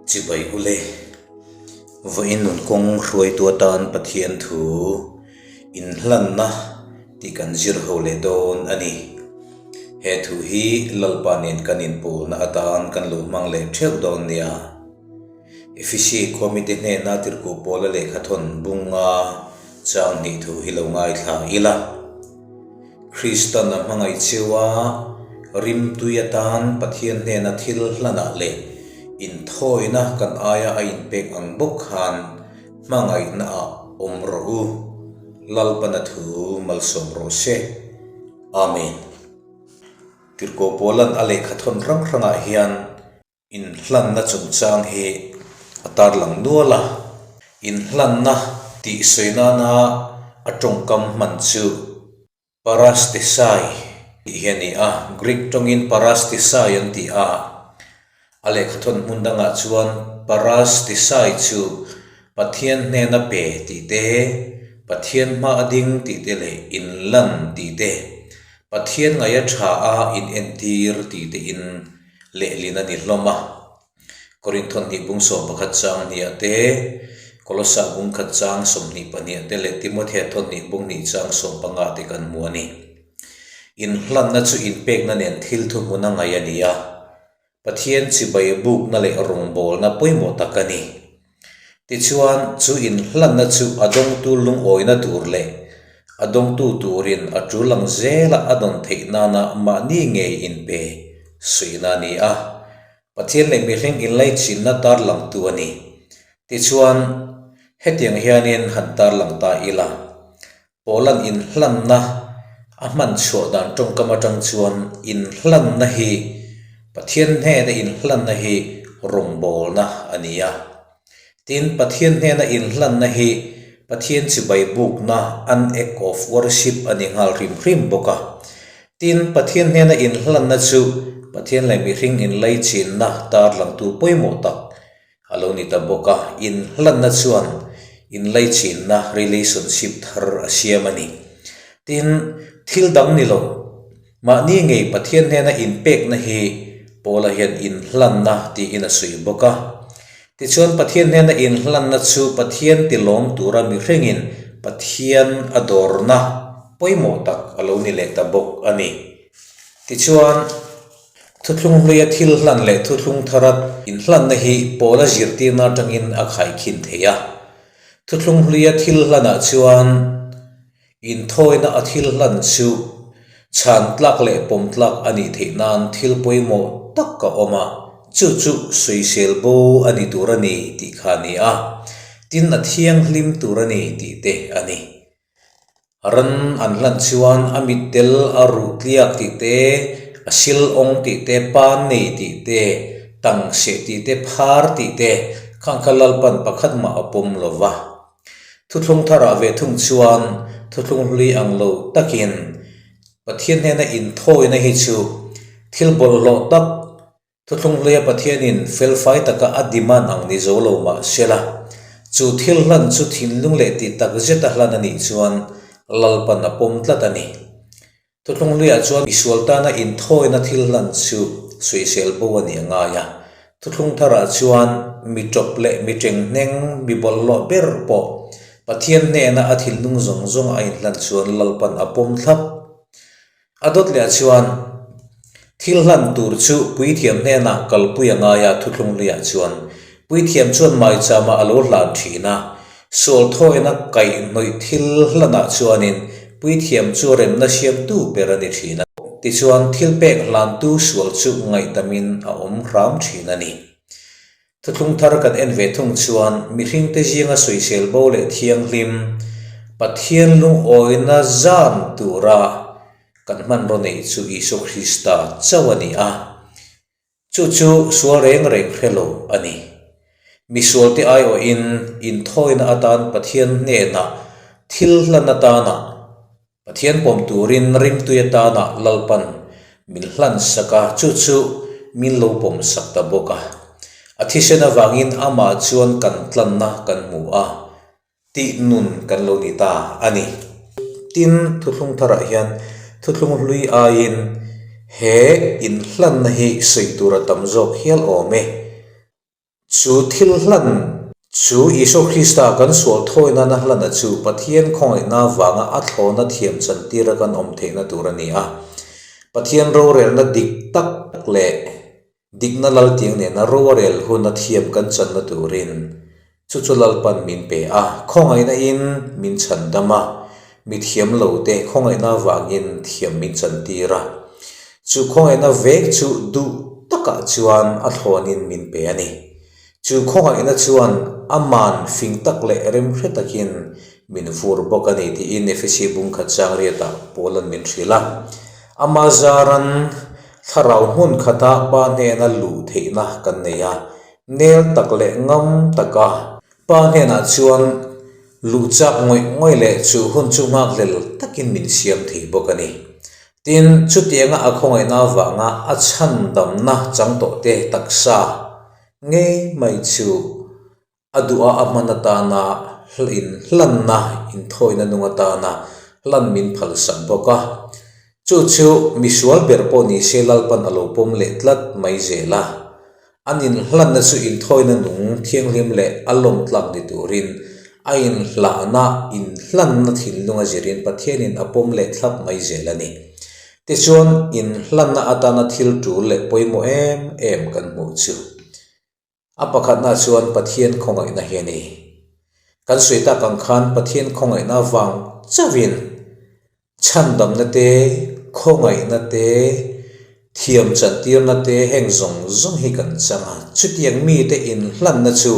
Chibai ule, vawiin nun kawng hruaitu atan Pathian thu inhlanna tih kan zir ho leh dawn a ni. He thu hi Lalpa nen kan inpawlna atan kan lo hmang leh theuh dawn nia. Efesi khuamite hnena tirhkuh pawla lehkhathawn bunga chang hnih thu hi lo ngaithla ila. Kristan a hmangaih cheu a, rimtui atan Pathian hnena thil hlanah leh inthawina kan aia a inpek ang bawk khan hmangaihna ah awm rawh u. Lalpana thu malsawm rawh se. Amen. Tirhkoh Paula'n a lehkha thawn hrang hrangah hian Inhlanna chungchang hi a tarlang nual a, inhlanna tih sawi nana a tawngkam hman chu parastesai tih hi a ni a, Greek tawngin parastesai an ti a, a lehkhathawn hmun dangah chuan parastesai chu Pathian hnena pe tih te, Pathian hma a ding tih te leh inlan tih te, Pathian ngaih a tha a inentir tih te in lehlin a ni hlawm a. Korinthon hnih bung 11 chang hniah te, Kolosa bung khat chang 22 te leh Timothea thawn hnih bung hnih chang 15 te kan hmu a ni. Inhlanna chu inpekna nen thil thuhmun a ngaih a ni a, Pathian chibai bukna leh rawngbawlna pawimawh tak a ni. Tichuan, chu inhlanna chu a dawngtu lungawina tur leh a dawngtu turin a tul ang zela a dawn theih nana mahni ngei inpe suihna a ni a, Pathian leh mihring inlaichinna tarlangtu a ni. Tichuan, hetiang hianin han tarlang ta ila, Paula'n inhlanna a hman chhuah dan tawngkam atang chuan inhlanna hi Pathian hnena inhlanna hi rawngbawlna a ni a. Tin, Pathian hnena inhlanna hi Pathian chibai bukna, an act of worship, a ni nghal hrim hrim bawk a. Tin, Pathian hnena inhlanna chu Pathian leh mihring inlaichinna tarlangtu pawimawh tak A lo ni ta bawk a, inhlanna chuan inlaichinna, relationship, thar a siam a ni. Tin, thil dang ni lo, mahni ngei Pathian hnena inpekna hi Paula hian inhlanna tiin a sawi bawk a. Tichuan, Pathian hnena inhlanna chu Pathian tilawm tura mihringin Pathian a dawrna pawimawh tak a lo ni leh ta bawk a ni. Tichuan. Thuthlung hluia thil hlan leh thuthlung thara inhlanna hi Paula zirtirna atangin a khaikhin thei a. Thuthlung hluia thil hlanah chuan inthawina a thil hlan chu chhan tlak leh pawm tlak a nih theih nan thil pawimawh tak a awm a, chu chu sawisel bo a ni tur a ni tih kha a ni a, tin a thianghlim tur a ni tih te a ni. Ran an hlan chuan a mittel a ruh tliak tih te, a sil awng tih te, pan nei tih te, tang seh tih te, phar tih te khang kha Lalpan pakhat mah a pawm lo va. Thuthlung tharah ve thung chuan thuthlung hlui ang lo takin Pathian hnena inthawina hi chu thil bawlhhlawh tak Thuthlung hluia Pathianin felfai taka a demand ang ni zo lo mah sela, chu thil hlan chu thinlung leh tih tak zeta hlan a nih chuan Lalpan a pawm tlat a ni. Thuthlung hluiah chuan misual tana inthawina thil hlan chu sawisel bo a nih a ngai a. Thuthlung tharah chuan mi tawp leh mi tenghneng, mi bawlhhlawh ber pawh Pathian hnena a thinlung zawng zawng a inhlan chuan Lalpan a pawm thlap. A dawt leh chuan thil hlan tur chu puithiam hnenah kalpui a ngai a, thuthlung hluiah chuan puithiam chuan maichama a lo hlan thin a, sual thawina kaihhnawih thil hlanah chuanin puithiam chu remna siamtu ber a ni thin a, tichuan thil pek hlantu sual chu ngaihdamin a awm hram thin a ni. Thuthlung thar kan en ve thung chuan mihringte zinga sawisel bo leh thianghlim, Pathian lungawina zan tura kan hmanraw neih chu Isua Krista chauh a ni a. Chu chu sual reng reng hre lo a ni. Misualte aiawhin inthawina atan Pathian hnenah thil hlan atana Pathian pawm turin rimtui atana Lalpan min hlan sak a, chu chu min lo pawm sak ta bawk a. A thisen avangin amah chuan kan tlanna kan hmu a, tih nun kan lo ni ta a ni. Tin, thuthlung tharah hian thuthlung hlui aiin he inhlanna hi sawi tur a tam zawk hial awm e. Chu thil hlan chu Isua Krista kan sual thawi nana hlana chu Pathian khawngaihna vanga a thlawna thiam chantira kan awm theihna tur a ni a. Pathian rorelna dik tak leh dikna laltiang nena ro a rel huna thiam kan channa turin chu chu Lalpan min pe a, khawngaihna in min chhandam a, mi thiam lo te khawngaihna vangin thiam min chantir a. Chu khawngaihna vek chu duh takah chuan a thlawnin min pe a ni. Chu khawngaihna chuan aman fing tak leh remhre takin min vur bawk a ni tiin Efesi bungkhat chang riatah Paula'n min hrilh a. Ama zaran thlarau hmun khata Pa hnena luh theihna kan nei a, nel tak leh ngam taka Pa hnenah chuan luh chak ngawih ngawih leh chu hun chu nghakhlel takin min siam thei bawk a ni. Tin, chutianga a khawngaihna avanga a chhandamna chang tawhte taksa ngei mai chu a duha a hman atana inhlanna, inthawina nung atana hlan min phalsak bawk a. Chu chu misual ber pawh ni se Lalpan a lo pawm leh tlat mai zel a. An inhlanna chu inthawina nung thianghlim leh a lawmtlak ni turin a inhlahna inhlanna thinlunga zirin Pathianin a pawm leh thlap mai zel a ni. Tichuan, inhlanna atana thil tul leh pawimawh em em kan hmuh chu a pakhatna chuan Pathian khawngaihna hi a ni. Kan sawi tak ang khan Pathian khawngaihna vang chauhin Chhandamna te, khawngaihna te, thiam chantirna te heng zawng zawng hi kan chang a. Chutiang mite inhlanna chu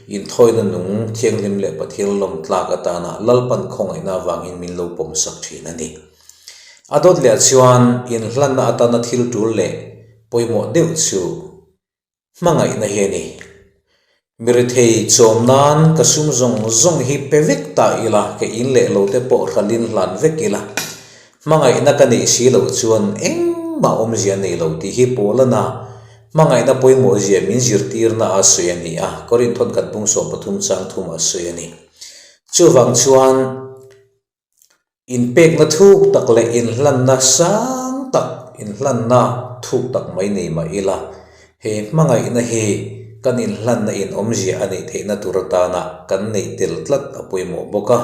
inthawina nung thianghlim leh Pathian lawmtlak atana Lalpan khawngaihna avangin min lo pawmsak thin a ni. A dawt leh chuan inhlanna atana thil tul leh pawimawh deuh chu Hmangaihna hi a ni. Mi rethei chawm nan ka sum zawng zawng hi pe vek ta ila, ka in leh lo te pawh hralin hlan vek ila. Hmangaihna ka neih si loh chuan engmah awmzia nei lo tih hi Paulana hmangaihna pawimawhzia min zirtirna a sawi a ni a, Korinthon khat bung 13 chang thum a sawi a ni. Chuvang chuan. Inpekna thuk tak leh inhlanna sang tak, inhlanna thuk tak mai nei mah ila, he hmangaihna hi kan inhlanna in awmzia a neih theihna tur atana kan neih tel tlat a pawimawh bawk a.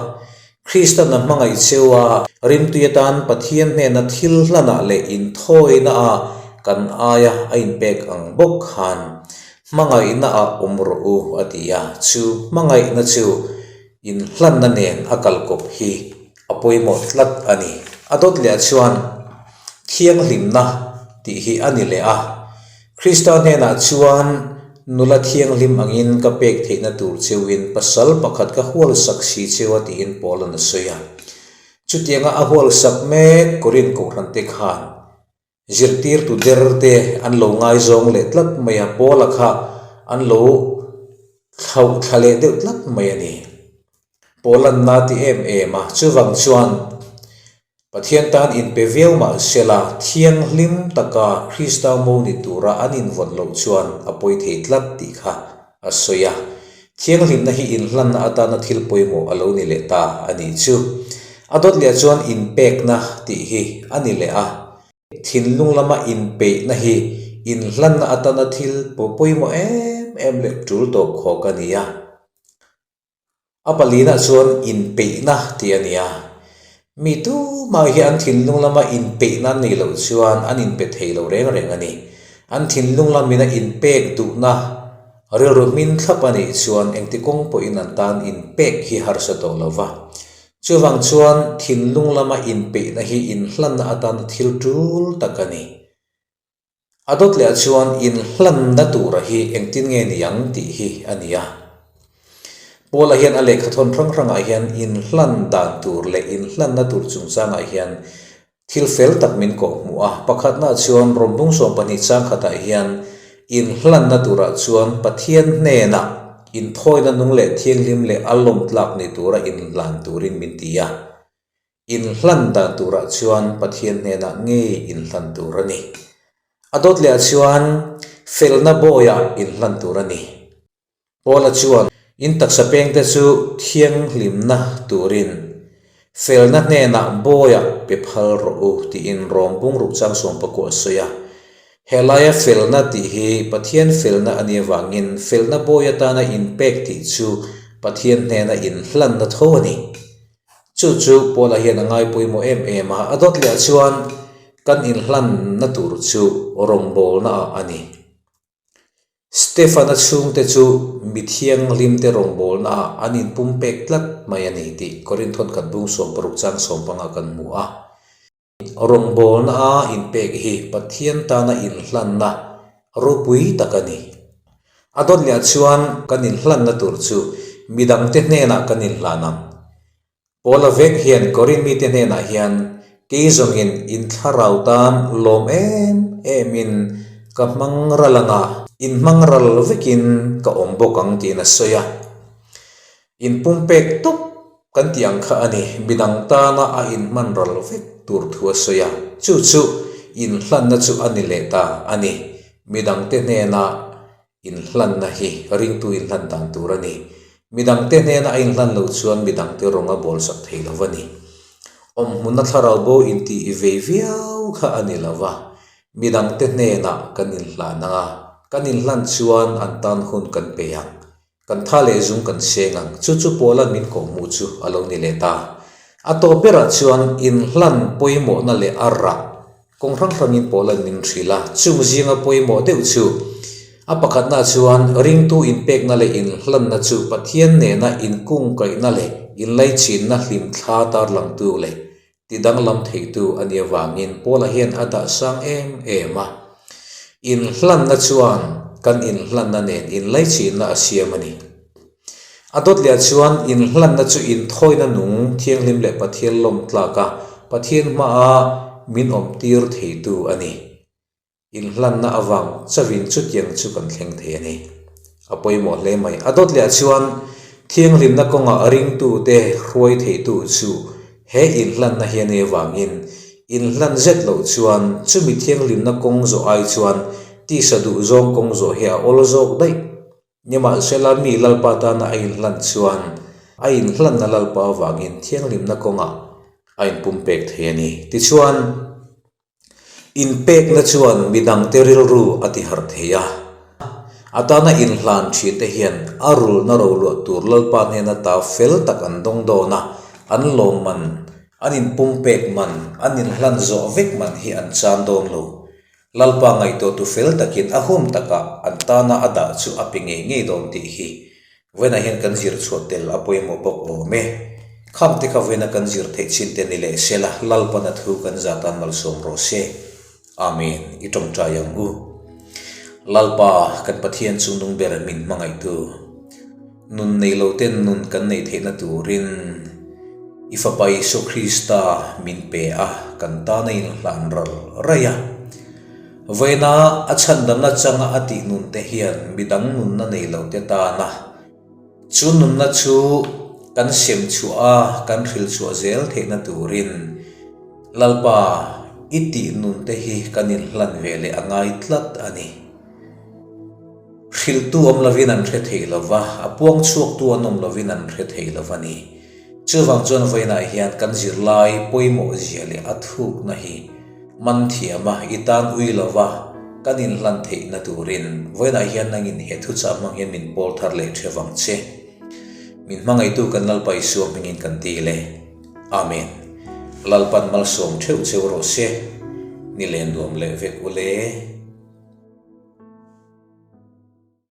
Krista'n a hmangaih cheu a, rimtui atan Pathian hnena thil hlanah leh inthawina ah kan aia a inpek ang bawk khan hmangaihna ah awm rawh u a ti a, chu hmangaihna chu Inhlanna nen a kalkawp hi a pawimawh tlat a ni. A dawt leh chuan thianghlimna tih hi a ni leh a. Krista hnenah chuan nula thianghlim angin ka pek theihna tur cheuhin pasal pakhat ka hualsak si cheu a tiin Paula'n a sawi a. Chutianga a hualsak mek Korinth kohhrante khan Zirtirtu der te an lo ngaizawng leh tlat mai a, Paula kha an lo thlauh thla leh deuh tlat mai a ni. Paula'n na ti em em a, chuvang chuan Pathian tan inpe viau mah sela thianghlim taka Krista mo ni tura an invawn loh chuan a pawi thei tlat tih kha a sawi a. Thianghlimna hi inhlanna atana thil pawimawh a lo ni leh ta a nih chu. A dawt leh chuan inpekna tih hi a ni leh a. Thinlung lama inpeihna hi inhlanna atana thil pawimawh em em leh tul tawp khawk a ni a. A palinah chuan inpeihna tih a ni a. Mi tumah hi an thinlung lama inpeihna an neih loh chuan an inpe thei lo reng reng a ni. An thinlung lamina inpek duhna rilru hmin thlap a nih chuan engti kawng pawhin an tan inpek hi harsa tawh lo va. Chuvang chuan thinlung lama inpeihna hi inhlanna atana thil tul tak a ni. A dawt leh chuan inhlanna tura hi engtin nge ni ang tih hi a ni a. Paula hian a lehkha thawn hrang hrangah hian inhlan dan tur leh inhlanna tur chungchangah hian thil fel tak min kawhhmuh a. Pakhatna chuan Rawmbung 12 chang khatah hian inhlanna turah chuan Pathian hnenah inthawina nung leh thianghlim leh a lawmtlak ni tura inhlan turin min ti a. Inhlan dan turah chuan Pathian hnenah ngei inhlan tur a ni. A dawt lehah chuan felna bawiah inhlan tur a ni. Paula chuan, In taksa pengte chu thianghlimna turin felna hnenah bawiah pe phal rawh u, tiin Rom bungruk chang sawmpakua a sawi a. Helaia felna tih hi Pathian felna a nih avangin felna bawi atana inpek tih chu Pathian hnena inhlanna tho a ni. Chu chu Paula hian a ngai pawimawh em em a, a dawt leh chuan kan inhlanna tur chu rawngbawlna ah a ni. Stefana chhungte chu mi thianghlimte rawngbawlna ah an inpumpek tlat mai a ni tih Korinthon khat bung 60 chang 15 kan hmu a. Rawngbawlna a inpek hi Pathian tana inhlanna ropui tak a ni. A dawt leh chuan kan inhlanna tur chu midangte hnenah kan inhlan ang. Paula vek hian Korin mite hnenah hian kei zawngin in thlarau tan lawm em emin ka hmang ral ang a, in hmang ral vekin ka awm bawk ang tiin a sawi a. Inpumpek tawp kan tih ang kha a ni, midang tana a inhman ral vek tur thu a sawi a, chu chu inhlanna chu a ni leh ta a ni. Midangte hnena inhlanna hi ringtu inhlan dan tur a ni. Midangte hnena a inhlan loh chuan midangte rawng a bawlsak thei lo a ni. Awmhmuna thlarau bo intih i vei viau kha a ni lo va, midangte hnenah kan inhlan ang a, kan inhlan chuan an tan hun kan pe ang. Kan tha leh zung kan seng ang, chu chu Paula'n min kawhhmuh chu a lo ni leh ta. A tawp berah chuan inhlan pawimawhna leh a rah kawng hrang hrangin Paula'n min hrilh a, chung zinga pawimawh deuh chu a pakhatna chuan ringtu inpekna leh inhlanna chu Pathian nena inkungkaihna leh inlaichinna hlimthla tarlangtu leh Ti danglam theitu a nih avangin Paula hian a dah sang em em a. Inhlanna chuan kan inhlanna nen inlaichinna a siam a ni. A dawt leh chuan inhlanna chu inthawina nung thianghlim leh Pathian lawm tlak a, Pathian hmaa min awmtir theitu a ni. Inhlanna avang chavin chutiang chu kan thleng thei a ni. A pawimawh hle mai. A dawt leh chuan thianghlimna kawngah ringtute hruai theitu chu he inhlanna hi a ni avangin inhlan zet loh chuan chumi thianghlimna kawng zawh ai chuan tisa duhzawng kawng zawh hi a awl zawk daih. Nimahsela mi Lalpa tana a inhlan chuan a inhlanna Lalpa avangin thianghlimna kawngah a inpumpek thei a ni. Tichuan. Inpekna chuan midangte rilru a tiharh thei a, a tana inhlan thinte hian a rulna roluah tur Lalpa hnena ta fel tak an dawng dawn a, an lawm man, an inpumpek man, an inhlan zawh vek man hi an chan dawn lo. Lalpa ngaihtuahtu fel takin a hun takah an tana a dah chu a pe ngei ngei dawn tih hi Vawiinah hian kan zir chhuah tel a pawimawh bawk awm e. Kham te kha vawiina kan zir theih chin te ni leh sela, Lalpana thu kan za tan malsawm rawh se. Amen. I tawngtai ang u. Lalpa, kan Pathian chungnung ber min hmangaihtu, nun nei lo ten nun kan neih theihna turin i Fapa Isua Krista min pe a, kan tana inhlan ral raih a. Vawiina a chhandamna changa a tih nun te hian midang nunna nei lo te tana chu nunna chu kan sem chhuah a, kan hril chhuah zel theihna turin Lalpa i tih nun te hi kan inhlan ve leh a ngai tlat a ni. Hrilhtu awm lovin an hre thei lo va, a puang chhuaktu an awm lovin an hre thei lo va ni. Chuvang chuan vawiinah hian kan zirlai pawimawh zia leh a thukna hi man thiam a, i tan ui lova kan inhlan theihna turin vawiinah hian nangin he thuchah hmang hian min pawl thar leh theuh vang che. Min hmangaihtu kan Lalpa Isua hmingin kan ti le. Amen. Lalpan malsawm theuh cheu rawh se. Ni len nuam leh vek u le.